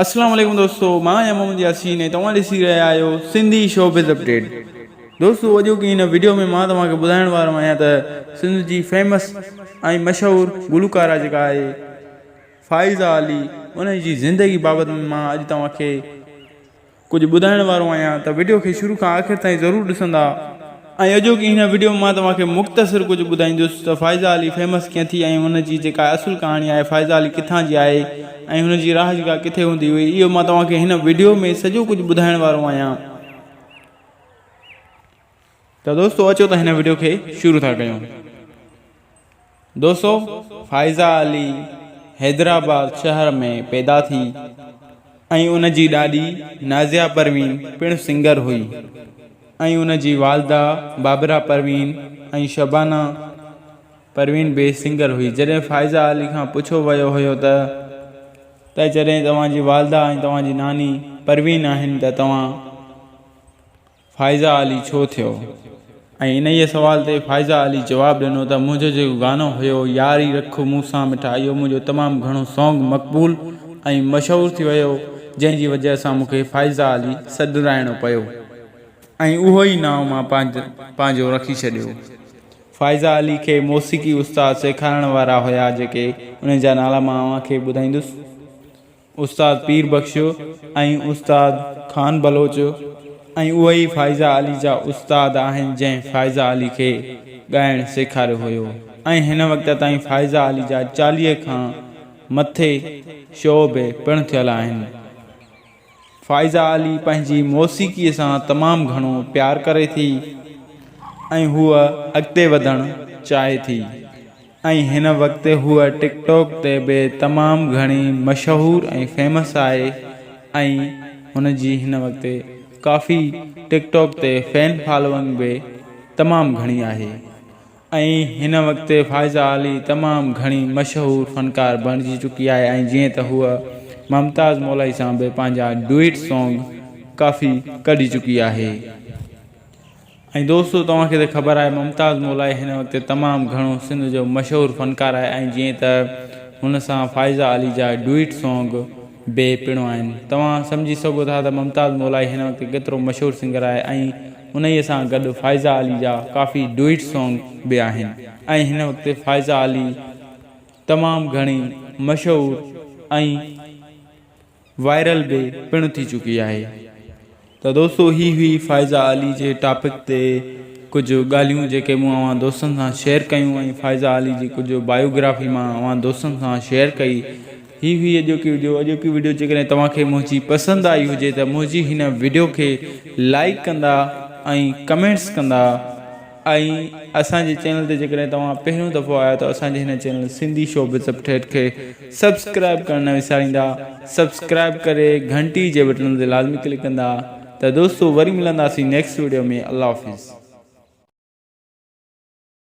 اسلام عليڪم دوستو مان آهيان محمد ياسين ۽ توهان ڏسي رهيا آهيو سنڌي شوبز اپڊيٽ دوستو اڄوڪي هن وڊيو ۾ مان توهان کي ٻڌائڻ وارو آهيان ته سنڌ جي فيمس ۽ مشهور گلوڪارا جيڪا آهي فائزه علي ان جي زندگي بابت مان اڄ توهان کي ڪجهه ٻڌائڻ وارو آهيان ته وڊيو کي شروع کان آخر تائين ضرور ڏسندا. ۽ اڄوڪي هن وڊيو ۾ مان توهان کي مختصر ڪجهه ٻڌائيندس ته فائزه علي فيمس ڪيئن ٿي ۽ هن جي جيڪا اصل ڪهاڻي آهي فائزه علي ڪٿان جي آهي ۽ هن جي رهائشگاهه ڪٿي هوندي هئي اهو مان توهان کي هن وڊيو ۾ سڄو ڪجهه ٻڌائڻ وارو آهيان. ته دوستو اچو ته هن وڊيو کي شروع ٿا ڪيون. دوستو فائزه علي حيدرآباد شهر ۾ پيدا ٿي ۽ ان جي ڏاڏي نازيه پروين پڻ سنگر هئي ۽ ان جي والده بابره پروين ۽ شبانه پروين به سنگر هئي. جڏهن فائزه علي کان پڇيو ويو هيو ته ته جڏهن توهان جي والده ۽ توهان جي ناني پروين آهن ته توهان فائزه علي ڇو ٿيو؟ ۽ انهيء سوال تي فائزه علي جواب ڏنو ته منهنجو جيڪو گانو هيو ياري رک مون سان مٺا اهو منهنجو تمام گهڻو سانگ مقبول ۽ مشهور ٿي ويو جنهن جي وجهه سان مون کي فائزه علي سڏرائڻو پيو ۽ اهو ئي نانء مان پنهنجو رکي ڇڏيو. فائزه علي کي موسيقي استاد سيکارڻ وارا هيا جيڪي انهن جا نالا مان اوهان کي ٻڌائيندس. استاد پير بخش ۽ استاد خان بلوچ ۽ اهي ئي فائزه علي جا استاد آهن جنهن فائزه علي کي ڳائڻ سيکاريو هيو ۽ هن وقت تائين فائزه علي جا 40 کان مٿي شو به پڻ ٿيل آهن. فائزه علي پنهنجي موسيقي سان تمام گهڻو پيار ڪري ٿي ۽ هوء اڳتي وڌڻ چاهي ٿي. ۽ هن وقت هوء ٽڪ ٽاڪ تي به تمام گهڻي مشهور ۽ فيمس آهي ۽ هن جي هن وقت ڪافي ٽڪ ٽاڪ تي فين فالوئنگ به تمام گهڻي آهي ۽ هن وقت فائزه علي تمام گهڻي مشهور فنڪار بڻجي چڪي آهي ۽ جيئن ته هوء ممتاز مولائي سان به پنهنجا ڊوئيٽ سانگ ڪافي ڪڍي چڪي آهي. ۽ دوستو توهان کي ته خبر آهي ممتاز مولائي هن وقت تمام گهڻو سنڌ جو مشهور فنڪار آهي ۽ جيئن ته هن سان فائزه علي جا ڊوئيٽ سانگ به پڻ آهن توهان سمجهي سگهو ٿا ته ممتاز مولائي هن وقت ڪيترو مشهور سنگر آهي ۽ انهيء سان گڏ فائزه علي جا ڪافي ڊوئيٽ سانگ به آهن ۽ هن وقت فائزه علي تمام گهڻي مشهور ۽ وائرل به پڻ ٿي چڪي آهي. ته دوستو هي هئي فائزه علي جي ٽاپڪ تي ڪجهه ڳالهيون جيڪي مون اوهان دوستن سان شيئر ڪيون ۽ فائزه علي جي ڪجهه بايوگرافي مان اوهان دوستن سان شيئر ڪئي هي هئي اڄوڪي وڊيو اڄوڪي وڊيو جيڪڏهن توهان کي منهنجي پسند آئي هجي ته منهنجي هن وڊيو کي لائيڪ ڪندا ۽ ڪمينٽس ڪندا ۽ اسان جي چينل تي جيڪڏهن توهان پهريون دفعو آيا ته اسان جي هن چينل سنڌي شوبز اپڊيٽ کي سبسڪرائب ڪرڻ نه وساريندا سبسڪرائب ڪري گهنٽي جي بٽڻ تي لازمي ڪلڪ ڪندا ته دوستو وري ملنداسين نيڪسٽ وڊيو ۾ الله حافظ.